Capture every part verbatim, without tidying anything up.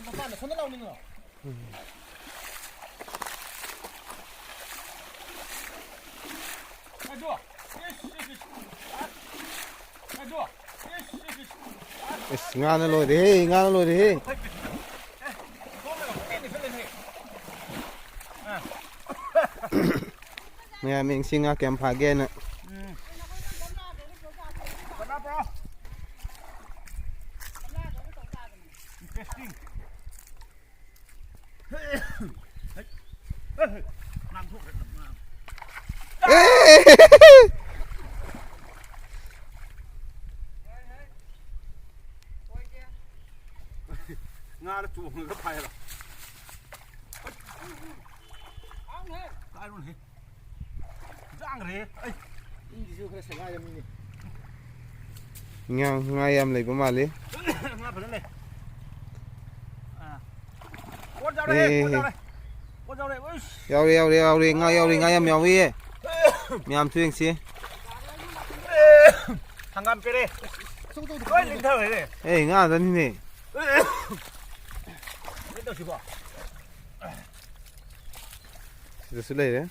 ꯃꯄꯥꯟꯗ ꯁꯣꯝꯗ ꯂꯥꯎꯅꯤꯡꯉꯣ꯫ ꯑꯗꯣ, ꯏꯁ, ꯏꯁ, ꯏꯁ꯫ ꯑꯗꯣ, ꯏꯁ, ꯏꯁ, ꯏꯁ꯫ ꯏꯁ, ꯉꯥꯅ ꯂꯣꯏꯔꯦꯍꯦ, ꯉꯥꯅ ꯂꯣꯏꯔꯦꯍꯦ꯫ ꯃꯌꯥꯝ ꯌꯦꯡꯁꯤ ꯉꯥ ꯀꯌꯥꯝ ꯐꯥꯒꯦꯅ꯫ ꯎꯝ꯫ Interesting. ꯉꯥꯗ ꯆꯣꯡꯉꯒ ꯐꯥꯏꯔꯣ꯫ ꯀꯥꯏꯔꯣꯅꯦ꯫ ꯌꯥꯡꯈ꯭ꯔꯦ꯫ ꯑꯩ ꯏꯁꯤꯁꯨ ꯈꯔ ꯁꯦꯒꯥꯏꯔꯝꯃꯤꯅꯦ꯫ ꯉꯥ, ꯉꯥ ꯌꯥꯝ ꯂꯩꯕ ꯃꯥꯜꯂꯤ꯫ ꯉꯥ ꯐꯖꯅ ꯂꯩ꯫ ꯑꯥ꯫ ꯀꯣꯠ ꯌꯥꯎꯔꯦ, ꯑꯦ, ꯀꯣꯠ ꯑꯦ, ꯌꯥꯎꯔꯦ꯫ ꯀꯣꯠ ꯌꯥꯎꯔꯦ꯫ ꯎꯏꯁ꯫ ꯌꯥꯎꯔꯦ, ꯌꯥꯎꯔꯦ, ꯌꯥꯎꯔꯦ꯫ ꯉꯥ ꯌꯥꯎꯔꯦ, ꯉꯥ ꯌꯥꯝ ꯌꯥꯎꯔꯤꯌꯦ꯫ ꯃꯌꯥꯝꯁꯨ ꯌꯦꯡꯁꯤ꯫ ꯍꯪꯒꯥꯝ ꯄꯦꯔꯦ꯫ ꯑꯆꯧ ꯑꯆꯧꯕꯗꯣ ꯂꯣꯏ ꯂꯤꯟꯊꯈ꯭ꯔꯦꯅꯦ꯫ ꯑꯦ, ꯉꯥ ꯉꯥꯛꯇꯅꯤꯅꯦ꯫ ꯀꯩꯅꯣ ꯇꯧꯁꯤꯕꯣ? ꯁꯤꯗꯁꯨ ꯂꯩꯔꯦ꯫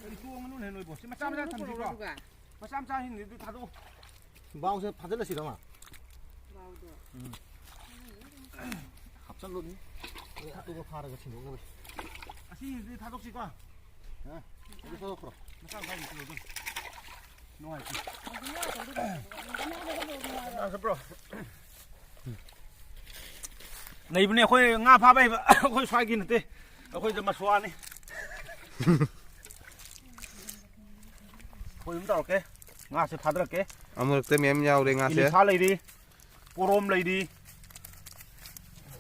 ꯀꯔꯤ ꯇꯣꯡꯉꯅꯨꯅꯦ ꯅꯣꯏꯕꯣ? ꯁꯤ ꯃꯆꯥ ꯃꯆꯥ ꯊꯝꯁꯤꯀꯣ꯫ ꯑꯗꯨꯒ ꯃꯆꯥ ꯃꯆꯥ ꯍꯤꯡꯉꯤꯗꯨꯗꯤ ꯊꯥꯗꯣꯛꯑꯣ꯫ ꯕꯥꯎꯁꯦ ꯐꯥꯖꯤꯜꯂꯁꯤꯔꯣ, ꯃꯥ? ꯕꯥꯎꯗꯣ꯫ ꯎꯝ꯫ ꯍꯥꯞꯆꯜꯂꯨꯅꯤ꯫ ꯑꯗꯨꯒ ꯐꯥꯔꯒ ꯁꯤꯟꯗꯣꯛꯅꯕ꯫ ꯑꯁꯤꯁꯤꯗꯤ ꯊꯥꯗꯣꯛꯁꯤꯀꯣ꯫ ꯍꯥ? ꯑꯗꯨ ꯊꯥꯗꯣꯛꯈ꯭ꯔꯣ꯫ ꯃꯆꯥ ꯃꯆꯥ ꯍꯤꯡꯉꯤꯗꯨ ꯑꯗꯨꯝ ꯅꯨꯡꯉꯥꯏꯇꯦ꯫ ꯉꯥ ꯆꯠꯄ꯭ꯔꯣ? ꯂꯩꯕꯅꯦ, ꯑꯩꯈꯣꯏ ꯉꯥ ꯐꯥꯕ ꯍꯩꯕ, ꯑꯩꯈꯣꯏ ꯁ꯭ꯋꯥꯏꯒꯤ ꯅꯠꯇꯦ, ꯑꯩꯈꯣꯏꯗ ꯃꯁꯨꯋꯥꯅꯤ꯫ ꯈꯣꯏ ꯑꯗꯨꯝ ꯇꯧꯔꯛꯀꯦ, ꯉꯥꯁꯦ ꯊꯥꯗꯔꯛꯀꯦ꯫ ꯑꯃꯨꯔꯛꯇ ꯃꯌꯥꯝ ꯌꯥꯎꯔꯦ ꯉꯥꯁꯦ꯫ ꯏꯂꯤꯁꯥ ꯂꯩꯔꯤ, ꯄꯣꯔꯣꯝ ꯂꯩꯔꯤ꯫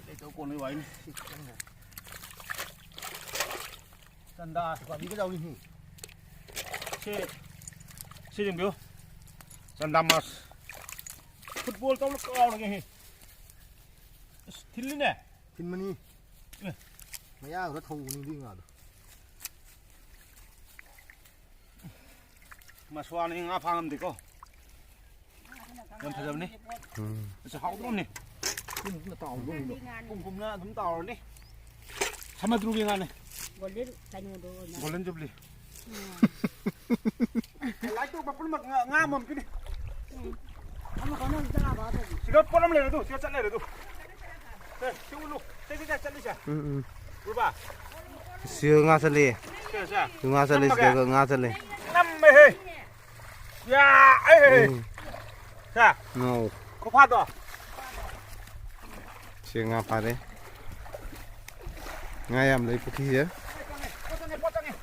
ꯂꯩꯇꯧ ꯀꯣꯟꯅꯩ ꯋꯥꯏꯅꯤ꯫ ꯆꯟꯗꯥ꯫ ꯎꯀꯥꯕꯤꯒ ꯌꯥꯎꯔꯤꯅꯤ꯫ ꯁꯤ, ꯁꯤ ꯌꯦꯡꯕꯤꯌꯨ꯫ ꯆꯟꯗꯥ ꯃꯥꯁ꯫ ꯐꯨꯠꯕꯣꯜ ꯇꯧꯅ ꯀꯥꯎꯔꯒꯦ ꯍꯦ꯫ ꯑꯁ, ꯊꯤꯜꯂꯤꯅꯦ꯫ ꯊꯤꯟꯕꯅꯤ꯫ ꯑꯦ꯫ ꯃꯌꯥꯗꯨꯗ ꯊꯧꯕꯅꯤ ꯑꯗꯨꯏ ꯉꯥꯗꯣ꯫ ꯃꯁ꯭ꯋꯥꯅ ꯉꯥ ꯐꯥ ꯉꯝꯗꯦꯀꯣ꯫ ꯌꯥꯝ ꯐꯖꯕꯅꯤ꯫ ꯎꯝ꯫ ꯑꯁ, ꯍꯥꯎꯗ꯭ꯔꯣꯝꯅꯤ꯫ ꯀꯨꯝ ꯀꯨꯝꯅ ꯇꯥꯎꯗ꯭ꯔꯣꯝꯅꯤ꯫ ꯀꯨꯝ ꯀꯨꯝꯅ ꯑꯗꯨꯝ ꯇꯥꯎꯔꯅꯤ꯫ ꯁꯃꯨꯗ꯭ꯔꯒꯤ ꯉꯥꯅꯤ꯫ ꯒꯣꯜꯗꯦꯟ ꯀꯩꯅꯣꯗꯣ ꯑꯣꯏꯅ꯫ ꯒꯣꯜꯗꯦꯟ ꯖꯨꯕꯂꯤ꯫ ꯎꯝ꯫ ꯂꯥꯏꯠ ꯇꯧꯕ ꯄꯨꯝꯅꯃꯛ ꯉꯥ, ꯉꯥ ꯑꯃꯃꯝ ꯄꯤꯅꯤ꯫ ꯎꯝ꯫ ꯑꯃ ꯀꯥꯟꯅ ꯆꯥꯕ ꯑꯗꯨꯗꯤ꯫ ꯁꯤꯗ ꯄꯣꯠ ꯑꯃ ꯂꯩꯔꯦ ꯑꯗꯨ, ꯁꯤꯗ ꯆꯠ ꯂꯩꯔꯦ ꯑꯗꯨ꯫ ꯁꯦ, ꯁꯤ ꯎꯠꯂꯨ꯫ ꯁꯦ, ꯁꯦ, ꯁꯦ, ꯆꯠꯂꯤꯁꯦ꯫ ꯎꯝ, ꯎꯝ꯫ ꯎꯔꯕ? ꯁꯤ ꯉꯥ ꯆꯠꯂꯤ꯫ ꯁꯦ, ꯁꯦ꯫ ꯁꯤ ꯉꯥ ꯆꯠꯂꯤ, ꯅꯝꯃꯒꯦ꯫ ꯁꯤꯗ ꯉꯥ ꯆꯠꯂꯤ꯫ ꯅꯝꯃꯦꯍꯦ꯫ ꯌꯥ, ꯑꯦ, ꯑꯦ, ꯑꯦ꯫ ꯎꯝ꯫ ꯁꯦ꯫ ꯉꯥꯎ꯫ ꯈꯨꯐꯥꯗꯣ꯫ ꯁꯤ ꯉꯥ ꯐꯥꯔꯦ꯫ ꯉꯥ ꯌꯥꯝ ꯂꯩ ꯄꯨꯈ꯭ꯔꯤꯁꯦ꯫ ꯄꯣꯠ ꯆꯪꯉꯦ, ꯄꯣꯠ ꯆꯪꯉꯦ꯫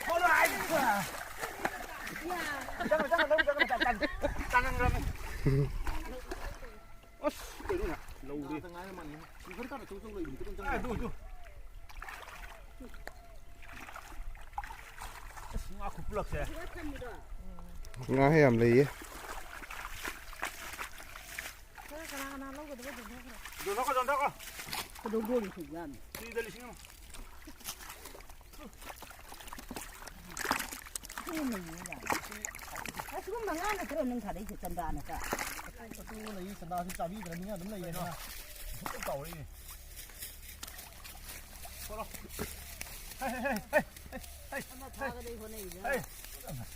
ꯄꯣꯠ ꯂꯥꯛꯑꯦ꯫ ꯆꯪꯉꯦ, ꯆꯪꯉꯦ, ꯂꯧ ꯆꯪꯉꯦ, ꯆꯪ-, ꯆꯪ-, ꯆꯪꯉꯝꯗ꯭ꯔꯃꯦ꯫ ꯑꯁ, ꯀꯩꯅꯣꯅꯦ? ꯂꯧꯗꯦ꯫ ꯉꯥꯛꯇ ꯉꯥꯏꯔ ꯃꯥꯜꯂꯦ꯫ ꯁꯤ ꯈꯔ ꯀꯥꯟꯅ ꯑꯆꯧ ꯑꯆꯧ ꯂꯩꯕꯅꯤ꯫ ꯈꯤꯇꯪ ꯑꯦ, ꯑꯗꯨ, ꯑꯗꯨ꯫ ꯑꯁ, ꯉꯥ ꯈꯨꯄꯨꯂꯛꯁꯦ꯫ ꯉꯥ ꯌꯥꯝ ꯂꯩꯌꯦ꯫ ꯈꯔ ꯀꯅꯥ ꯀꯅꯥ ꯂꯧꯒꯗꯕ ꯌꯣꯟꯊꯣꯛꯈ꯭ꯔꯣ꯫ ꯌꯣꯟꯊꯣꯛꯈꯣ, ꯌꯣꯟꯊꯣꯛꯈꯣ꯫ ꯀꯩꯗꯧꯗꯣꯔꯤ ꯁꯨꯛ ꯌꯥꯝꯅ? ꯁꯤꯗ ꯂꯤꯁꯤꯡ ꯑꯃ꯫ ꯑꯁꯤꯒꯨꯝꯕ ꯉꯥ ꯅꯠꯇ꯭ꯔꯣ ꯅꯪ ꯊꯥꯔꯛꯏꯁꯦ, ꯆꯟꯗꯥ ꯅꯠꯇ꯭ꯔꯥ? ꯑꯇꯣꯞꯄꯁꯨ ꯂꯩ, ꯆꯟꯗꯥꯁꯨ ꯆꯥꯕꯤꯗ꯭ꯔꯕꯅꯤꯅ ꯑꯗꯨꯝ ꯂꯩꯌꯦ꯫ ꯀꯩꯅꯣ? ꯆꯥꯎꯔꯛꯏꯅꯦ꯫ ꯊꯣꯛꯂꯣ꯫ ꯍꯦ, ꯍꯦ, ꯍꯦ, ꯍꯦ, ꯍꯦ, ꯍꯦ꯫ ꯑꯃ ꯐꯥꯒꯗꯣꯏ ꯍꯣꯠꯅꯩꯗ꯫ ꯍꯦ,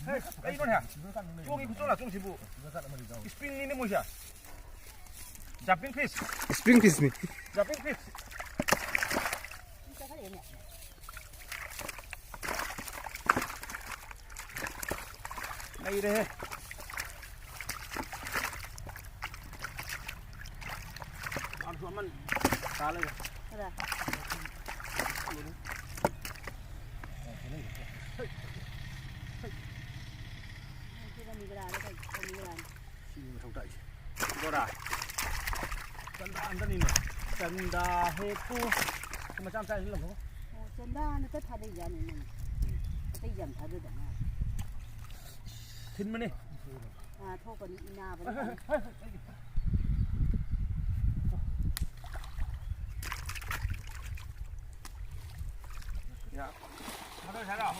ꯍꯦ, ꯀꯩꯅꯣꯅꯦ? ꯆꯣꯡꯉꯤ ꯈꯨꯆꯣꯡ ꯂꯥꯆꯣꯡꯁꯤꯕꯨ꯫ ꯏꯁꯄ꯭ꯔꯤꯡꯅꯤꯅꯦ ꯃꯣꯏꯁꯦ꯫ Jumping fish꯫ Spring fishꯅꯤ꯫ Jumping fish꯫ ꯂꯩꯔꯦꯍꯦ꯫ ꯑꯃꯁꯨ ꯑꯃꯅꯤ ꯇꯥ ꯂꯩꯔꯦ꯫ ꯈꯔ꯫ ꯁꯤꯅꯤ ꯃꯊꯧ ꯇꯥꯛꯏꯁꯦ꯫ ꯕꯣꯔꯥ꯫ ꯆꯟꯗꯥ ꯑꯝꯇꯅꯤꯅꯦ꯫ ꯆꯟꯗꯥ ꯍꯦꯛꯄꯨ꯫ ꯁꯤ ꯃꯆꯥ ꯃꯆꯥꯁꯤ ꯂꯪꯊꯣꯛꯈꯣ꯫ ꯑꯣ, ꯆꯟꯗꯥꯅ ꯈꯔ ꯊꯥꯗꯩꯖꯥꯠꯅꯤ ꯅꯪ꯫ ꯑꯇꯩ ꯌꯥꯝ ꯊꯥꯗꯗ ꯃꯥꯜꯂꯦ꯫ ꯊꯤꯟꯕꯅꯤ꯫ ꯑꯥ, ꯊꯣꯛꯀꯅꯤ, ꯏꯅꯥꯕꯗ꯫ ꯌꯥ꯫ ꯊꯥꯗꯧ, ꯊꯥꯗꯧ꯫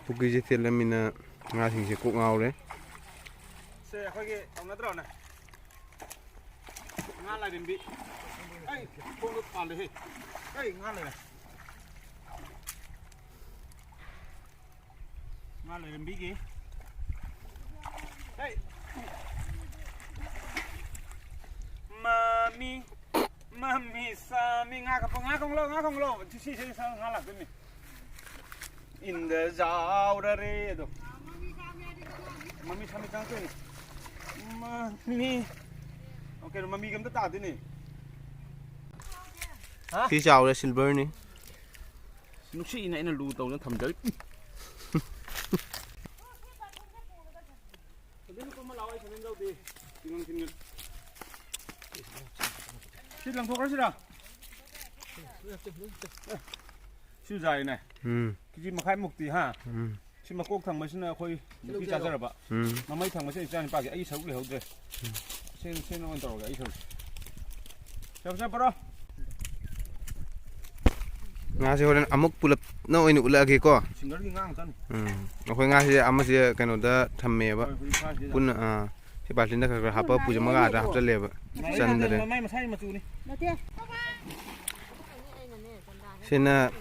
ꯄꯨꯈ꯭ꯔꯤꯁꯦ ꯊꯦꯠꯂꯝꯅꯤꯅ ꯉꯥꯁꯤꯡꯁꯦ ꯀꯣꯛ ꯉꯥꯎꯔꯦ꯫ ꯁꯦ, ꯑꯩꯈꯣꯏꯒꯤ ꯇꯧꯅꯗ꯭ꯔꯣꯅꯦ? ꯉꯥ ꯂꯥꯏꯔꯦꯝꯕꯤ꯫ ꯑꯩ ꯈꯣꯡꯗ ꯄꯥꯜꯂꯦꯍꯦ꯫ ꯑꯩ ꯉꯥ ꯂꯩꯔꯦ꯫ ꯉꯥ ꯂꯩꯔꯦꯝꯕꯤꯒꯤ꯫ ꯍꯦ! ꯃꯃꯤ, ꯃꯃꯤ ꯁꯥꯃꯤ꯫ ꯉꯥ ꯀꯞꯄ, ꯉꯥ ꯈꯣꯡꯂꯣ, ꯉꯥ ꯈꯣꯡꯂꯣ꯫ ꯁꯤ, ꯁꯤ, ꯁꯤ, ꯁꯤ, ꯉꯥ ꯂꯥꯛꯇꯣꯏꯅꯤ꯫ ꯏꯟꯗ ꯖꯥꯎꯔꯔꯦ ꯑꯗꯣ꯫ ꯃꯃꯤ ꯁꯥꯃꯤ ꯆꯪꯉꯛꯇꯣꯏꯅꯤ꯫ ꯃꯃꯤ꯫ ꯑꯣ, ꯀꯩꯅꯣ, ꯃꯃꯤꯒ ꯑꯝꯇ ꯇꯥꯗꯣꯏꯅꯤ꯫ ꯍꯥ? ꯁꯤ ꯆꯥꯎꯔꯦ, ꯁꯤꯜꯚꯔꯅꯤ꯫ ꯅꯨꯡꯁꯤꯠꯅ ꯑꯩꯅ ꯂꯨ ꯇꯧꯗꯅ ꯊꯝꯖꯔꯤ꯫ ꯁꯤ ꯂꯪꯊꯣꯛꯈ꯭ꯔꯁꯤꯔꯥ? ꯁꯤ ꯌꯥꯏꯅꯦ꯫ ꯎꯝ꯫ ꯀꯦꯖꯤ ꯃꯈꯥꯏꯃꯨꯛꯇꯤ, ꯍꯥ? ꯎꯝ꯫ ꯁꯤ ꯃꯀꯣꯛ ꯊꯪꯕꯁꯤꯅ ꯑꯩꯈꯣꯏ ꯅꯨꯄꯤ ꯆꯥꯖꯔꯕ꯫ ꯎꯝ꯫ ꯃꯃꯩ ꯊꯪꯕꯁꯤꯅ ꯏꯆꯥ ꯅꯨꯄꯥꯒꯤ꯫ ꯑꯩꯒꯤ ꯁꯔꯨꯛ ꯂꯩꯍꯧꯗ꯭ꯔꯦ꯫ ꯁꯦꯡ-, ꯁꯦꯡꯅ ꯑꯣꯏꯅ ꯇꯧꯔꯒꯦ ꯑꯩꯒꯤ ꯁꯔꯨꯛ꯫ ꯆꯞ ꯆꯞ ꯄꯔꯣ꯫ ꯉꯥꯁꯦ ꯍꯣꯔꯦꯟ ꯑꯃꯨꯛ ꯄꯨꯂꯞꯅ ꯑꯣꯏꯅ ꯎꯠꯂꯛꯑꯒꯦꯀꯣ꯫ ꯁꯤꯡꯒꯜꯒꯤ ꯉꯥ ꯉꯥꯛꯇꯅꯤ꯫ ꯎꯝ꯫ ꯑꯩꯈꯣꯏ ꯉꯥꯁꯦ ꯑꯃꯁꯦ ꯀꯩꯅꯣꯗ ꯊꯝꯃꯦꯕ꯫ ꯍꯣꯏ, ꯍꯧꯖꯤꯛ ꯐꯥꯔꯁꯤꯗ꯫ ꯄꯨꯟꯅ, ꯑꯥ, ꯁꯤ ꯕꯥꯜꯇꯤꯟꯗ ꯈꯔ ꯈꯔ ꯍꯥꯞꯄꯒ ꯄꯨꯖꯃꯒ ꯑꯥꯗ ꯍꯥꯞꯆꯜꯂꯦꯕ꯫ ꯆꯟꯗ꯭ꯔꯦ꯫ ꯃꯃꯥꯏ ꯃꯁꯥꯒꯤ ꯃꯆꯨꯅꯤ꯫ ꯅꯠꯇꯦ꯫ ꯁꯤꯅ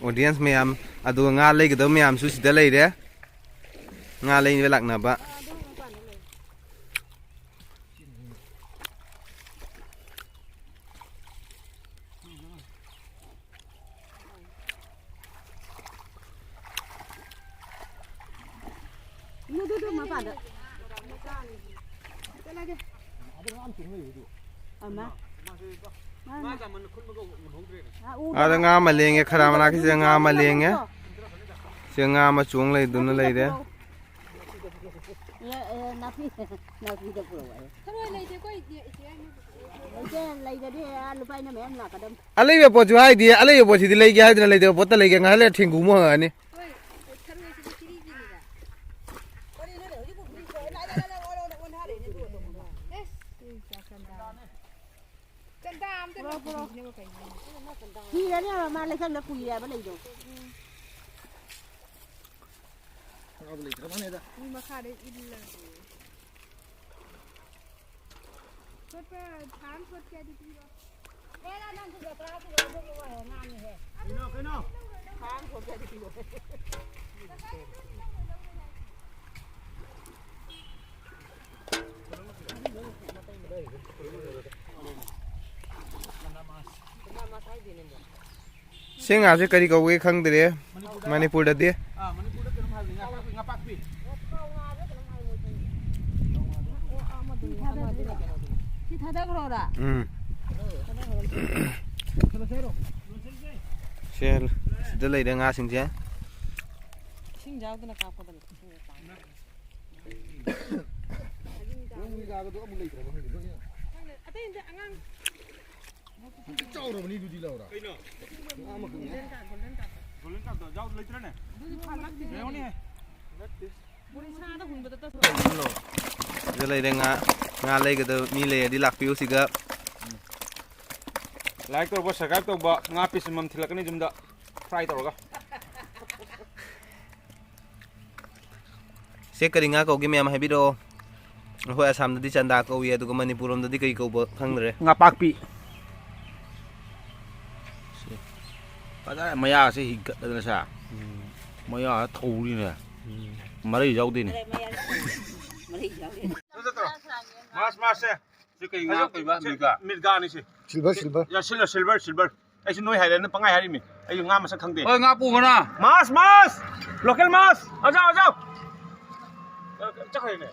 audience ꯃꯌꯥꯝ, ꯑꯗꯨꯒ ꯉꯥ ꯂꯩꯒꯗꯕ ꯃꯌꯥꯝꯁꯨ ꯁꯤꯗ ꯂꯩꯔꯦ꯫ ꯉꯥ ꯂꯩꯕ ꯂꯥꯛꯅꯕ꯫ ꯑꯗꯨ, ꯑꯗꯨ, ꯑꯗꯨ ꯃꯄꯥꯟꯗ꯫ ꯆꯠꯂꯒꯦ꯫ ꯑꯃ꯫ ꯃꯥꯅ꯫ ꯑꯥ, ꯎꯗ꯫ ꯑꯥꯗ ꯉꯥ ꯑꯃ ꯂꯦꯡꯉꯦ, ꯈꯔ ꯃꯅꯥꯛꯀꯤꯁꯤꯗ ꯉꯥ ꯑꯃ ꯂꯦꯡꯉꯦ꯫ ꯁꯤꯗ ꯉꯥ ꯑꯃ ꯆꯣꯡ ꯂꯩꯗꯨꯅ ꯂꯩꯔꯦ꯫ ꯑꯦ, ꯑꯦ, ꯅꯥꯄꯤ-, ꯅꯥꯄꯤꯗ ꯄꯨꯔꯛꯑꯣ ꯍꯥꯏꯌꯣ꯫ ꯊꯔꯣꯏ ꯂꯩꯇꯦꯀꯣ, ꯏꯆꯦ, ꯏꯆꯦ ꯍꯥꯏꯅꯤ꯫ ꯂꯩꯇꯦ, ꯂꯩꯔꯗꯤ, ꯑꯥ, ꯂꯨꯄꯥ ꯑꯩꯅ ꯃꯌꯥꯝ ꯂꯥꯛꯀꯗꯕꯅꯤ꯫ ꯑꯂꯩꯕ ꯄꯣꯠꯁꯨ ꯍꯥꯏꯗꯦ, ꯑꯂꯩꯕ ꯄꯣꯠꯁꯤꯗꯤ ꯂꯩꯒꯦ ꯍꯥꯏꯗꯅ ꯂꯩꯇꯕ ꯄꯣꯠꯇ ꯂꯩꯒꯦ, ꯉꯥꯏꯍꯥꯛ ꯂꯩꯔ ꯊꯦꯡꯒꯨ ꯑꯃꯨꯛ ꯍꯪꯉꯛꯑꯅꯤ꯫ ꯍꯣꯏ, ꯊꯔꯣꯏꯁꯤꯗꯤ ꯊ꯭ꯔꯤ ꯀꯦꯖꯤꯗ꯫ ꯀꯔꯤꯅꯣꯅꯦ, ꯍꯧꯖꯤꯛꯄꯨ ꯐ꯭ꯔꯤ ꯁꯣ-, ꯂꯥꯏ, ꯂꯥꯏ, ꯂꯥꯏ, ꯂꯥꯏ, ꯑꯣꯟ-, ꯑꯣꯟ-, ꯑꯣꯟꯊꯔꯛꯏꯅꯦ, ꯑꯗꯨ ꯑꯣꯟꯊꯣꯛꯑꯣ꯫ ꯑꯦꯁ, ꯌꯥꯅꯤ ꯍꯥꯏꯕ, ꯃꯥ ꯂꯩꯁꯪꯗ ꯀꯨꯏꯔꯦ ꯍꯥꯏꯕ ꯂꯩꯗꯣ꯫ ꯐꯥꯕ ꯂꯩꯇ꯭ꯔ ꯃꯥꯅꯦꯗ꯫ ꯃꯤ ꯃꯈꯥꯗ ꯏꯜꯂꯒ꯫ ꯆꯣꯠꯄ ꯊꯥꯡ ꯆꯣꯠꯀꯦ ꯍꯥꯏꯗꯤ ꯄꯤꯔꯣ꯫ ꯍꯦꯔꯥ, ꯅꯪꯁꯨ ꯖꯇ꯭ꯔꯥ ꯁꯤꯗ ꯑꯗꯨꯝ ꯅꯨꯡꯉꯥꯏꯔ ꯉꯥꯡꯉꯤꯍꯦ꯫ ꯀꯩꯅꯣ, ꯀꯩꯅꯣ? ꯊꯥꯡ ꯆꯣꯠꯀꯦ ꯍꯥꯏꯗꯤ ꯄꯤꯔꯣ꯫ ꯁꯤ ꯉꯥꯁꯦ ꯀꯔꯤ ꯀꯧꯒꯦ ꯈꯪꯗ꯭ꯔꯦ ꯃꯅꯤꯄꯨꯔꯗꯗꯤ꯫ ꯑꯥ, ꯃꯅꯤꯄꯨꯔꯗ ꯀꯩꯅꯣꯝ ꯍꯥꯏꯕꯅꯤ, ꯉꯥ ꯄꯥꯛꯄꯤ, ꯉꯥ ꯄꯥꯛꯄꯤ꯫ ꯁꯤ ꯊꯥꯗꯈ꯭ꯔꯣꯔꯥ? ꯎꯝ꯫ ꯁꯦ, ꯁꯤꯗ ꯂꯩꯔꯦ ꯉꯥꯁꯤꯡꯁꯦ꯫ ꯏꯁꯤꯡ ꯌꯥꯎꯗꯅ ꯀꯥꯞꯄꯗꯅ ꯏꯁꯤꯡꯁꯦ ꯆꯥꯎꯅ꯫ ꯅꯪ ꯃꯤꯒꯥꯒꯗꯣ ꯑꯃꯨꯛ ꯂꯩꯇ꯭ꯔꯕ ꯈꯪꯗꯦ, ꯂꯣꯏꯅ꯫ ꯈꯪꯗꯦ, ꯑꯇꯩ ꯑꯝꯇ ꯑꯉꯥꯡ ꯍꯧꯖꯤꯛ ꯆꯥꯎꯔꯕꯅꯤ ꯑꯗꯨꯗꯤ, ꯂꯧꯔ꯫ ꯀꯩꯅꯣ? ꯉꯥ ꯑꯃꯈꯛꯅꯦ꯫ Golden carp, golden carp. Golden ꯀꯥꯔꯞꯇꯣ ꯌꯥꯎ-, ꯂꯩꯇ꯭ꯔꯅꯦ? ꯑꯗꯨꯗꯤ ꯐꯥ ꯂꯥꯛꯇꯦ꯫ ꯂꯩꯍꯧꯅꯦ꯫ ꯅꯠꯇꯦ꯫ ꯃꯣꯔꯦ ꯁꯥꯗ ꯍꯨꯟꯕꯗ ꯇꯠ-, ꯁꯤꯗ ꯂꯩꯔꯦ ꯉꯥ, ꯉꯥ ꯂꯩꯒꯗꯕ ꯃꯤ ꯂꯩꯔꯗꯤ ꯂꯥꯛꯄꯤꯌꯨ ꯁꯤꯒ꯫ Like ꯇꯧꯕ, subscribe ꯇꯧꯕ, ꯉꯥ piece ꯑꯃꯃꯝ ꯊꯤꯜꯂꯛꯀꯅꯤ ꯌꯨꯝꯗ fry ꯇꯧꯔꯒ꯫ ꯁꯦ ꯀꯔꯤ ꯉꯥ ꯀꯧꯒꯦ ꯃꯌꯥꯝ ꯍꯥꯏꯕꯤꯔꯛꯑꯣ꯫ ꯑꯩꯈꯣꯏ ꯑꯁꯥꯝꯗꯗꯤ ꯆꯟꯗꯥ ꯀꯧꯏ, ꯑꯗꯨꯒ ꯃꯅꯤꯄꯨꯔ ꯂꯣꯝꯗꯗꯤ ꯀꯔꯤ ꯀꯧꯕ ꯈꯪꯗ꯭ꯔꯦ꯫ ꯉꯥꯄꯥꯛꯄꯤ꯫ ꯁꯤ꯫ ꯐꯖꯅ ꯃꯌꯥꯁꯦ ꯍꯤꯒꯠꯂꯗꯅ ꯁꯥ꯫ ꯎꯝ꯫ ꯃꯌꯥ ꯊꯧꯔꯤꯅꯦ꯫ ꯎꯝ꯫ ꯃꯔꯩ ꯌꯥꯎꯗꯦꯅꯦ꯫ ꯃꯔꯩ ꯌꯥꯎꯗꯦ꯫ ꯃꯥꯁ, ꯃꯥꯁꯁꯦ꯫ ꯁꯤ ꯀꯩ ꯉꯥ ꯀꯧꯕ? ꯁꯤ ꯃꯤꯔꯒꯥ꯫ ꯃꯤꯔꯒꯥꯅꯤ ꯁꯤ꯫ Silver, silver꯫ ꯌꯥ, silver, silver, silver꯫ ꯑꯩꯁꯨ ꯅꯣꯏ ꯍꯥꯏꯔꯦꯅ ꯄꯪꯍꯥꯏ ꯍꯥꯏꯔꯤꯃꯤ꯫ ꯑꯩꯁꯨ ꯉꯥ ꯃꯁꯛ ꯈꯪꯗꯦ꯫ ꯍꯣꯏ, ꯉꯥ ꯄꯨꯈꯣꯅ꯫ ꯃꯥꯁ, ꯃꯥꯁ! Local ꯃꯥꯁ! ꯑꯖꯥꯎ, ꯑꯖꯥꯎ! ꯆꯠꯈ꯭ꯔꯦꯅꯦ꯫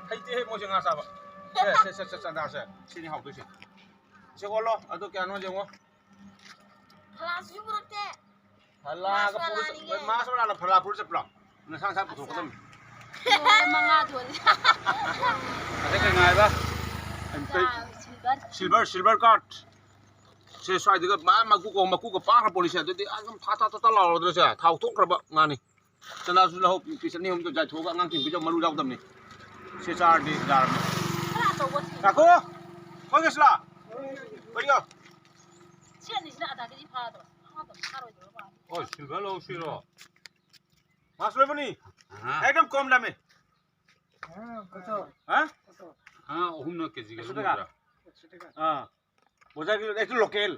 ꯍꯩꯇꯦꯍꯦ ꯃꯣꯏꯁꯦ ꯉꯥ ꯆꯥꯕ꯫ ꯁꯦ, ꯁꯦ, ꯁꯦ, ꯁꯦ, ꯆꯟꯗꯥꯁꯦ꯫ ꯁꯤꯅꯤ ꯍꯥꯎꯗꯣꯏꯁꯦ꯫ ꯁꯦ ꯑꯣꯜꯂꯣ꯫ ꯑꯗꯨ ꯀꯌꯥꯅꯣ ꯌꯦꯡꯉꯣ꯫ ꯐꯂꯥꯁꯨ ꯄꯨꯔꯛꯇꯦ꯫ ꯐꯂꯥꯒ ꯃꯥꯁ ꯄꯨꯔ ꯆꯠ-, ꯐꯂꯥꯅꯤꯅꯦ꯫ ꯃꯥꯁ ꯐꯂꯥꯅ ꯐꯂꯥ ꯄꯨꯔ ꯆꯠꯄ꯭ꯔꯣ? ꯅꯁꯥ ꯅꯁꯥ ꯄꯨꯊꯣꯛꯀꯗꯕꯅꯤ꯫ ꯀꯤꯂꯣ ꯃꯉꯥ ꯊꯣꯜꯂꯦ꯫ ꯑꯗꯩ ꯀꯩ ꯉꯥꯏꯕ? ꯀꯩ? ꯁꯤꯜꯚꯔ꯫ Silver, silver cod꯫ ꯁꯦ ꯁ꯭ꯋꯥꯏꯗꯒ ꯃꯥ ꯃꯀꯨꯀ, ꯃꯀꯨꯀ ꯄꯥꯈ꯭ꯔ ꯄꯣꯠꯅꯤꯁꯦ꯫ ꯑꯗꯨꯗꯤ ꯑꯗꯨꯝ ꯊꯥ ꯊꯥ ꯊꯥ ꯊꯥ ꯂꯥꯎꯔꯗ꯭ꯔꯁꯦ꯫ ꯊꯥꯎ ꯊꯣꯛꯈ꯭ꯔꯕ ꯉꯥꯅꯤ꯫ ꯆꯅꯥꯁꯨ ꯂꯧꯍꯧ, piece ꯑꯅꯤ ꯑꯍꯨꯝꯗꯣ ꯆꯥꯏꯊꯣꯛꯑꯒ ꯑꯉꯥꯡꯁꯤꯡ ꯄꯤꯖꯧ, ꯃꯔꯨ ꯌꯥꯎꯗꯕꯅꯤ꯫ ꯁꯤ ꯆꯥꯔꯗꯤ ꯌꯥꯔꯕꯅꯤ꯫ ꯈꯔ ꯑꯆꯧꯕ ꯊꯤꯌꯨ꯫ ꯉꯥꯏꯈꯣ! ꯍꯣꯏ, ꯀꯦꯁꯂꯥ! ꯀꯔꯤꯌꯣ? ꯑꯅꯤꯁꯤꯅ ꯑꯗꯥꯒꯤꯗꯤ ꯐꯥꯗ꯭ꯔꯣ? ꯐꯥꯗꯕ ꯐꯥꯔꯣꯏꯗ꯭ꯔꯣ? ꯑꯣ, silver ꯂꯧꯁꯤꯔꯣ? ꯃꯥꯁ ꯂꯣꯏꯕꯅꯤ꯫ ꯑꯍꯥ꯫ ꯑꯦꯛꯗꯝ ꯀꯣꯝ ꯂꯥꯃꯦ꯫ ꯍꯥ? ꯑꯥ, ꯑꯍꯨꯝꯅ ꯀꯦꯖꯤꯒ ꯑꯦꯛꯁꯣ ꯂꯧꯒꯗ꯭ꯔꯥ? ꯇꯥꯀꯥ꯫ ꯑꯥ꯫ ꯕꯣꯖꯥꯒꯤ ꯑꯩꯁꯨ ꯂꯣꯀꯦꯜ꯫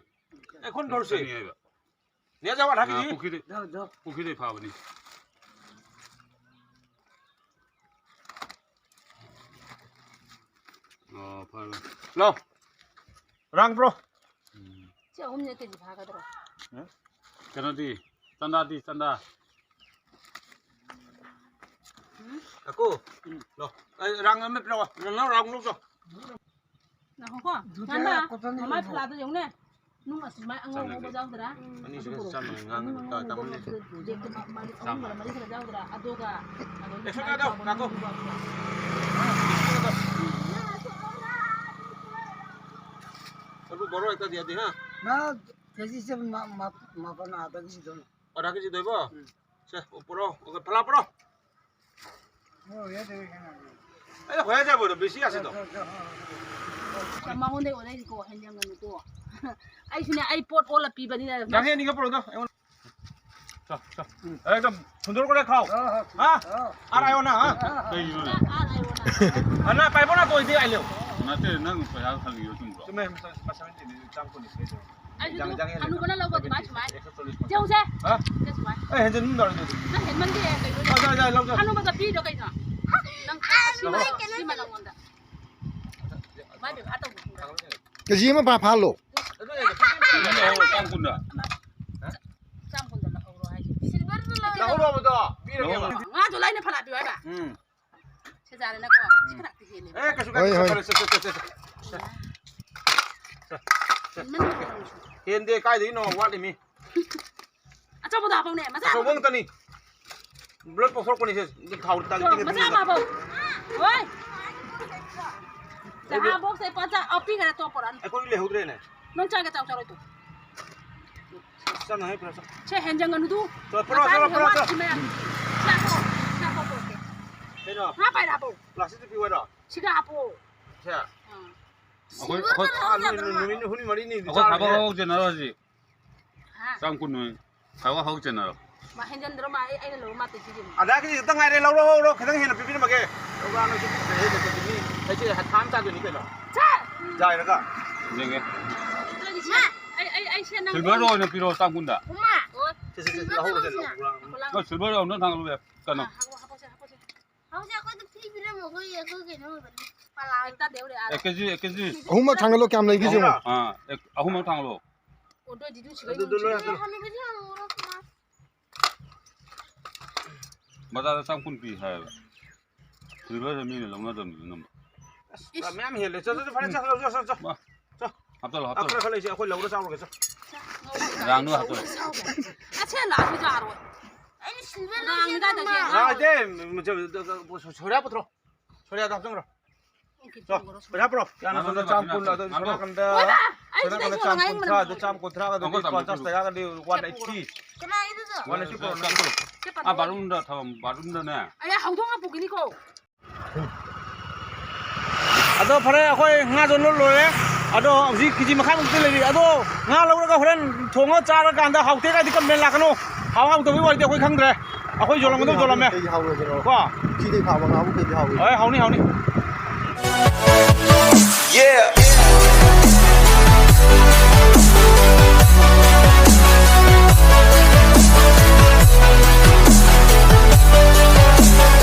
ꯑꯩꯈꯣꯏ ꯗꯣꯔꯁꯦ꯫ ꯆꯅꯤ ꯍꯥꯏꯕ꯫ ꯅꯦ ꯖꯥꯋꯥ ꯊꯥꯀꯤ꯫ ꯑꯥ, ꯄꯨꯈ꯭ꯔꯤꯗꯩ꯫ ꯖꯥꯎ, ꯖꯥꯎ꯫ ꯄꯨꯈ꯭ꯔꯤꯗꯩ ꯐꯥꯕꯅꯤ꯫ ꯑꯣ, ꯐꯔꯦ꯫ ꯂꯥꯎ꯫ ꯔꯥꯡ ꯕ꯭ꯔꯣ꯫ ꯎꯝ꯫ ꯁꯤ ꯑꯍꯨꯝꯁꯦ ꯀꯦꯖꯤ ꯐꯥꯒꯗ꯭ꯔꯣ? ꯀꯩꯅꯣꯗꯤ, ꯆꯟꯗꯥꯗꯤ, ꯆꯟꯗꯥ꯫ ꯎꯝ꯫ ꯑꯀꯣ꯫ ꯎꯝ꯫ ꯂꯥꯎ꯫ ꯑꯩ ꯔꯥꯡ ꯑꯃ ꯄꯤꯔꯛꯑꯣ꯫ ꯅꯪ ꯔꯥꯡ ꯂꯧꯆꯣ꯫ ꯉꯥꯏꯈꯣꯀꯣ꯫ ꯗꯨꯗꯤ ꯆꯟꯗꯥ, ꯀꯣꯇꯟ ꯃꯃꯥꯏ ꯌꯦꯡꯉꯣ꯫ ꯐꯂꯥꯗꯣ ꯌꯦꯡꯉꯨꯅꯦ꯫ ꯅꯨꯡ ꯑꯁꯨꯃꯥꯏ ꯑꯉꯧꯕ ꯆꯥꯝꯃ ꯌꯥꯡꯈꯩ꯫ ꯌꯥꯎꯗ꯭ꯔꯥ? ꯑꯅꯤꯁꯨ ꯆꯥꯝꯃ ꯉꯥꯡꯒꯅꯨ꯫ ꯇꯥ-, ꯇꯥꯃꯜꯂꯦ꯫ ꯕꯦꯒꯇ ꯃ-, ꯃꯔꯤ ꯆꯥꯝꯃ꯫ ꯑꯍꯨꯝꯒ ꯃꯔꯤ ꯈꯔ ꯌꯥꯎꯗ꯭ꯔꯥ? ꯑꯗꯨꯒ ꯑꯗꯨꯒꯤ ꯑꯦꯁꯣ ꯃꯥꯏ ꯀꯥꯗꯣ, ꯇꯥꯕ ꯀꯥꯀꯣ꯫ ꯅꯨꯡ ꯌꯥꯎꯗ꯭ꯔꯥ? ꯑꯗꯨ ꯕꯣꯔꯣ ꯍꯦꯛꯇ ꯌꯥꯗꯦ, ꯍꯥ? ꯅ ꯀꯦꯖꯤꯁꯦ ꯃ-, ꯃ-, ꯃꯥꯄꯟ ꯑꯥꯗꯒꯤ ꯁꯤꯗꯧꯅꯦ꯫ ꯑꯣ, ꯑꯥꯗꯒꯤ ꯁꯤꯗꯣꯏꯕꯣ? ꯎꯝ꯫ ꯁꯦ, ꯄꯨꯔꯣ꯫ ꯑꯣꯀꯦ, ꯐꯂꯥ ꯄꯨꯔꯣ꯫ ꯑꯩꯅ ꯍꯣꯌꯥ ꯖꯥꯏꯕꯣ, ꯕꯦꯁꯤ ꯑꯁꯤꯗꯣ꯫ ꯃꯉꯣꯟꯗꯩ ꯑꯣꯟꯅꯩꯅꯤꯀꯣ, ꯍꯦꯟꯖꯟꯒꯅꯨꯀꯣ꯫ ꯑꯩꯁꯨꯅꯦ, ꯑꯩ ꯄꯣꯠ ꯑꯣꯜꯂ ꯄꯤꯕꯅꯤꯅ꯫ ꯌꯥꯡꯈꯩ ꯑꯅꯤꯒ ꯄꯨꯔꯛꯑꯣꯗꯣ, ꯑꯩꯉꯣꯟꯗ꯫ ꯆꯣ, ꯆꯣ꯫ ꯎꯝ꯫ ꯑꯦꯛꯗꯝ ꯁꯨꯟꯗꯔ ꯀꯣꯂꯦ ꯈꯥꯎ꯫ ꯍꯥ? ꯑꯥꯔ ꯑꯥꯏ ꯑꯣ ꯅ, ꯍꯥ? ꯀꯩꯒꯤꯅꯣꯅꯦ? ꯑꯥꯔ ꯑꯥꯏ ꯑꯣ ꯅ꯫ ꯑꯅ ꯄꯥꯏꯕꯣ ꯅ ꯇꯣꯏꯗꯤ ꯑꯥꯏ ꯂꯦꯎ꯫ ꯅꯠꯇꯦ, ꯅꯪ ꯄꯩꯁꯥ ꯍꯪꯉꯤꯗꯣ ꯆꯨꯝꯕ꯭ꯔꯣ? ꯆꯨꯝꯃꯦ, ꯃꯁꯥ, ꯃꯁꯥ ꯆꯥꯝ ꯀꯨꯟꯅꯤ ꯄꯤꯔꯛꯏꯗꯣ꯫ ꯑꯩꯁꯨ ꯌꯥꯡ-, ꯌꯥꯡ ꯍꯦꯜꯂꯦ꯫ ꯍꯅꯨꯕꯅ ꯂꯧꯕ ꯑꯗꯨꯃꯥꯏ ꯁꯨꯃꯥꯏ꯫ ꯑꯦꯛꯁꯇ꯭ꯔꯥ ꯆꯣꯜꯂꯤꯁ ꯄꯤꯔꯛꯑꯣ꯫ ꯆꯦ ꯍꯧꯁꯦ꯫ ꯍꯥ? ꯆꯦ ꯁꯨꯃꯥꯏ꯫ ꯑꯦ, ꯍꯦꯟꯖꯟ ꯑꯗꯨꯝ ꯇꯧꯔꯦ ꯑꯗꯨꯗꯤ꯫ ꯅꯪ ꯍꯦꯟꯃꯟꯗꯦ ꯀꯩꯅꯣ꯫ ꯍꯣꯏ, ꯌꯥꯏ, ꯌꯥꯏ, ꯂꯧꯖꯔꯣ꯫ ꯍꯅꯨꯕꯗ ꯄꯤꯔꯤꯗꯣ ꯀꯩꯅꯣ? ꯅꯪ ꯁꯤꯃ, ꯁꯤꯃ ꯅꯪꯉꯣꯟꯗ꯫ ꯃꯥꯏ ꯕꯦꯕꯥꯔ ꯇꯧꯕ ꯈꯪꯕ꯭ꯔꯥ? ꯀꯦꯖꯤ ꯑꯃ ꯐꯥ ꯐꯥꯍꯜꯂꯣ꯫ ꯑꯗꯨ ꯌꯥꯏ, ꯆꯥꯝ ꯀꯨꯟꯗ꯫ ꯆꯥꯝ ꯀꯨꯟꯗ ꯂꯧꯍꯧꯔꯣ ꯍꯥꯏꯁꯦ꯫ ꯁꯤꯜꯚꯔꯗ ꯂꯧꯍꯧꯔꯣ ꯍꯥꯏꯕꯗꯣ, ꯄꯤꯔꯒꯦꯕ꯫ ꯉꯥꯗꯣ ꯂꯥꯏꯅ ꯐꯅ ꯄꯤꯌꯨ ꯍꯥꯏꯕ꯫ ꯎꯝ꯫ ꯁꯦꯖꯥꯔꯦꯅꯀꯣ, ꯁꯤ ꯈꯔ ꯍꯦꯜꯂꯦꯕ꯫ ꯑꯦ, ꯀꯩꯁꯨ ꯍꯣꯏ, ꯀꯥꯏꯗꯦ, ꯍꯣꯏ꯫ ꯆꯠꯂꯣ, ꯆꯠ, ꯆꯠ, ꯆꯠ, ꯆꯠ꯫ ꯍꯦꯟꯃꯟꯗ꯭ꯔꯣ ꯅꯪꯁꯨ? ꯍꯦꯟꯗꯦ, ꯀꯥꯏꯗꯒꯤꯅꯣ, ꯋꯥꯠꯂꯤꯃꯤ꯫ ꯑꯆꯧꯕꯗꯣ ꯍꯥꯞꯄꯧꯅꯦ, ꯃꯆꯥ ꯑꯆꯧꯕ ꯍꯥꯞꯄꯧꯅꯦ꯫ ꯉꯥꯛꯇꯅꯤ꯫ ꯕ꯭ꯂꯣꯏ ꯄꯣꯛꯊꯣꯔꯛꯄꯅꯤ ꯁꯦ, ꯊꯥꯎ ꯇꯥꯒꯤ ꯇꯣ, ꯇꯤꯡꯒ ꯃꯆꯥ ꯇꯤꯡꯒ꯫ ꯑꯃ ꯍꯥꯞꯄꯧ꯫ ꯍꯣꯏ꯫ ꯆꯥ, ꯑꯩꯈꯣꯏꯗꯤ ꯑꯥ, ꯕꯣꯛꯁ ꯑꯩ ꯄꯣꯠ ꯆꯥ, ꯑꯥ, ꯄꯤꯈꯔꯦ, ꯇꯣ, ꯄꯣꯔꯛꯑꯅꯨ꯫ ꯑꯩꯈꯣꯏꯗꯤ ꯂꯩꯍꯧꯗ꯭ꯔꯦꯅꯦ꯫ ꯅꯪ ꯆꯥꯒꯦ ꯆꯥꯎ, ꯆꯥꯔꯣꯏ ꯇꯣ꯫ ꯆꯥꯅꯉꯥꯏ ꯄꯨꯔꯥ ꯆꯥ-, ꯁꯦ, ꯍꯦꯟꯖꯪꯒꯅꯨꯗꯨ꯫ ꯆꯥ, ꯄꯨꯔꯥ, ꯃꯆꯥ ꯄꯨꯔꯥ, ꯄꯨꯔꯥ, ꯋꯥꯠꯂꯤ ꯆꯥ꯫ ꯃꯌꯥꯝ꯫ ꯁꯤ ꯍꯥꯞꯄꯣ, ꯁꯤ ꯍꯥꯞꯄꯣ ꯄꯨꯔꯛꯀꯦ꯫ ꯀꯩꯅꯣ? ꯉꯥ ꯄꯥꯏꯔ ꯍꯥꯞꯄꯣ꯫ ꯄ꯭ꯂꯥꯁꯇꯤꯛꯇ ꯄꯤꯌꯨ ꯍꯥꯏꯔꯣ? ꯁꯤꯒ ꯍꯥꯞꯄꯣ꯫ ꯁꯦ? ꯑꯥ꯫ ꯑꯩꯈꯣꯏ, ꯑꯩꯈꯣꯏ, ꯅꯨꯃꯤꯠ ꯅꯨꯃꯤꯠ ꯍꯨꯝꯅꯤ ꯃꯔꯤꯅꯤ ꯑꯩꯈꯣꯏ ꯈꯥꯕ ꯆꯥꯔꯨꯔꯦ꯫ ꯍꯧ ꯆꯦꯟꯅꯔꯣ ꯍꯧꯖꯤꯛ꯫ ꯍꯥ? ꯆꯥꯝ ꯀꯨꯟ ꯅꯨꯃꯤꯠ ꯈꯥꯕ ꯍꯧ ꯆꯦꯟꯅꯔꯣ꯫ ꯃꯥ ꯍꯦꯟꯖꯟꯗ꯭ꯔꯣ? ꯃꯥ ꯑꯩ, ꯑꯩꯅ ꯂꯧꯔ ꯃꯥ ꯇꯩꯁꯤꯒꯤꯅꯤ꯫ ꯑꯗꯥꯒꯤꯗꯤ ꯈꯤꯇꯪ ꯉꯥꯏꯔꯦ, ꯂꯧꯔꯣ, ꯂꯧꯔꯣ, ꯈꯤꯇꯪ ꯍꯦꯟꯅ ꯄꯤꯕꯤꯔꯝꯃꯒꯦ꯫ ꯂꯧꯔꯛꯑꯅꯨ, ꯁꯤ ꯄꯤꯛꯈ꯭ꯔꯦ, ꯍꯦ, ꯍꯦ, ꯃꯤ, ꯑꯩꯁꯦ ꯊꯥ ꯑꯃ ꯆꯥꯗꯣꯏꯅꯤ ꯀꯩꯅꯣ꯫ ꯁꯦ! ꯌꯥꯏꯔꯒ꯫ ꯌꯦꯡꯒꯦ꯫ ꯃꯥ, ꯑꯩ, ꯑꯩ, ꯑꯩ ꯁꯦ ꯅꯪ ꯁꯤꯜꯚꯔꯗ ꯑꯣꯏꯅ ꯄꯤꯔꯛꯑꯣ, ꯆꯥꯝ ꯀꯨꯟꯗ꯫ ꯎꯃꯥ! ꯁꯦ, ꯁꯦ, ꯁꯦ, ꯁꯤꯜꯚꯔꯗ ꯂꯧꯍꯧꯔꯣꯁꯦ, ꯂꯧꯍꯧꯔꯣꯁꯦ꯫ ꯂꯧꯍꯧꯔꯣ꯫ ꯍꯣꯏ, ꯁꯤꯜꯚꯔꯗ ꯑꯣꯏꯅ ꯊꯥꯡꯒꯠꯂꯨ, ꯀꯩꯅꯣ꯫ ꯍꯥ, ꯍꯥꯄꯣꯁꯦ, ꯍꯥꯄꯣꯁꯦ꯫ ꯍꯧꯖꯤꯛ ꯑꯩꯈꯣꯏꯗ ꯐ꯭ꯔꯤ ꯄꯤꯔꯝꯃꯣ, ꯑꯩꯈꯣꯏ, ꯑꯩꯈꯣꯏ ꯀꯩꯅꯣ ꯑꯣꯏꯕꯅꯤ, ꯄꯂꯥ ꯑꯣꯏꯕꯅꯤ꯫ ꯇꯥꯗꯦ, ꯍꯣꯔꯦꯟ ꯑꯥ꯫ ꯑꯦ, ꯀꯦꯖꯤ, ꯑꯦ, ꯀꯦꯖꯤ꯫ ꯑꯍꯨꯝꯃꯛ ꯊꯥꯡꯒꯠꯂꯣ, ꯀꯌꯥꯝ ꯂꯩꯒꯦ ꯌꯦꯡꯉꯣ꯫ ꯑꯍꯨꯝꯃꯛ? ꯑꯥ, ꯑꯦ, ꯑꯍꯨꯝꯃꯛ ꯊꯥꯡꯒꯠꯂꯣ꯫ ꯑꯣ, ꯑꯗꯨ ꯑꯣꯏꯗꯤ ꯑꯗꯨꯝ ꯁꯤꯒꯩ ꯑꯗꯨ, ꯑꯗꯨ ꯂꯣꯏ ꯑꯗꯨꯝ ꯍꯥꯞꯄꯤꯔꯣ꯫ ꯍꯅꯨꯕꯤꯁꯤ ꯍꯪꯉꯨꯔꯣ, ꯃꯥ꯫ ꯕꯖꯥꯔꯗ ꯆꯥꯝ ꯀꯨꯟ ꯄꯤ ꯍꯥꯏꯌꯦꯕ꯫ ꯁꯤꯜꯚꯔꯁꯦ ꯃꯤꯅ ꯂꯧꯅꯗꯕꯅꯤ ꯑꯗꯨꯝ꯫ ꯑꯁ, ꯏꯁ꯫ ꯃꯌꯥꯝ ꯍꯦꯜꯂꯦ꯫ ꯆꯣ, ꯆꯣ, ꯆꯣ, ꯐꯔꯦ, ꯆꯣ, ꯆꯣ, ꯆꯣ, ꯆꯣ꯫ ꯃꯥ, ꯆꯣ꯫ ꯍꯥꯞꯆꯜꯂꯣ, ꯑ, ꯍꯥꯞꯆꯜꯂꯣ꯫ ꯈꯔ, ꯈꯔ ꯂꯩꯁꯦ, ꯑꯩꯈꯣꯏ ꯂꯧꯔ ꯆꯥꯔꯨꯔꯒꯦ, ꯆꯣ꯫ ꯔꯥꯡꯗꯨ ꯍꯥꯞꯆꯜꯂꯣ꯫ ꯑꯁꯦ ꯂꯥꯛꯑꯁꯨ ꯌꯥꯔꯣꯏ꯫ ꯑꯩꯅ ꯁꯤꯜꯚꯔ ꯔꯥꯡ ꯂꯩꯁꯦ ꯀꯥꯏꯗ ꯅꯃ꯫ ꯆꯦ? ꯔꯥꯡ ꯂꯩꯇꯦ, ꯁꯣ-, ꯁꯣ-, ꯁꯣꯔꯤꯌꯥ ꯄꯨꯊ꯭ꯔꯣ꯫ ꯁꯣꯔꯤꯌꯥꯗ ꯍꯥꯞꯆꯟꯈ꯭ꯔꯣ꯫ ꯆꯣ, ꯄꯩꯁꯥ ꯄꯨꯔꯛꯑꯣ꯫ ꯌꯥꯝꯅ ꯁꯣꯝꯗ ꯆꯥꯝ ꯀꯨꯟ, ꯑꯗꯨ ꯁꯣꯝ ꯅꯥꯀꯟꯗ, ꯁꯣꯝ ꯅꯥꯀꯟꯗ ꯆꯥꯝ ꯀꯨꯟꯊ꯭ꯔꯥ, ꯑꯗꯨ ꯆꯥꯝ ꯀꯨꯟꯊ꯭ꯔꯥꯒꯗꯤ ꯂꯨꯄꯥ ꯄꯟꯆꯥꯁ ꯇꯔꯥꯒꯗꯤ ꯋꯥꯟ ꯑꯩꯠꯇꯤ꯫ ꯀꯅꯥꯒꯤꯗꯨꯁꯨ? ꯋꯥꯟ ꯑꯩꯠꯇꯤ ꯄꯨꯔꯛꯑꯣ꯫ ꯆꯥꯝ ꯀꯨꯟ꯫ ꯁꯦ ꯄꯟ-, ꯑꯥ, ꯕꯥꯠꯔꯨꯝꯗ ꯊꯝꯃꯝ-, ꯕꯥꯠꯔꯨꯝꯗꯅꯦ꯫ ꯑꯩ ꯍꯧꯗꯣꯡ ꯑꯃ ꯄꯨꯈꯤꯅꯤꯀꯣ꯫ ꯑꯗꯣ ꯐꯔꯦ, ꯑꯩꯈꯣꯏ ꯉꯥ ꯌꯣꯟꯕ ꯂꯣꯏꯔꯦ꯫ ꯑꯗꯣ ꯍꯧꯖꯤꯛ ꯀꯦꯖꯤ ꯃꯈꯥꯏꯃꯨꯛꯇꯤ ꯂꯩꯔꯤ꯫ ꯑꯗꯣ ꯉꯥ ꯂꯧꯔꯒ ꯍꯣꯔꯦꯟ ꯊꯣꯡꯉ ꯆꯥꯔꯀꯥꯟꯗ ꯍꯥꯎꯇꯦ ꯀꯥꯏꯗꯤ ꯀꯝꯄ꯭ꯂꯦꯟ ꯂꯥꯛꯀꯅꯨ꯫ ꯍꯥꯎ ꯍꯥꯎꯇꯕꯒꯤ ꯋꯥꯔꯤꯗꯤ ꯑꯩꯈꯣꯏ ꯈꯪꯗ꯭ꯔꯦ꯫ ꯑꯩꯈꯣꯏ ꯌꯣꯜꯂꯝꯒꯗꯧ ꯌꯣꯜꯂꯝꯃꯦ꯫ ꯀꯩꯒꯤ ꯍꯥꯎꯔꯣꯏꯗꯣꯏꯅꯣ? ꯀꯣ? ꯄꯨꯈ꯭ꯔꯤꯗꯩ ꯐꯥꯕ ꯉꯥꯕꯨ ꯀꯩꯒꯤ ꯍꯥꯎꯔꯣꯏꯗꯣꯏꯅꯣ? ꯍꯣꯏ, ꯍꯥꯎꯅꯤ, ꯍꯥꯎꯅꯤ꯫ Yeah.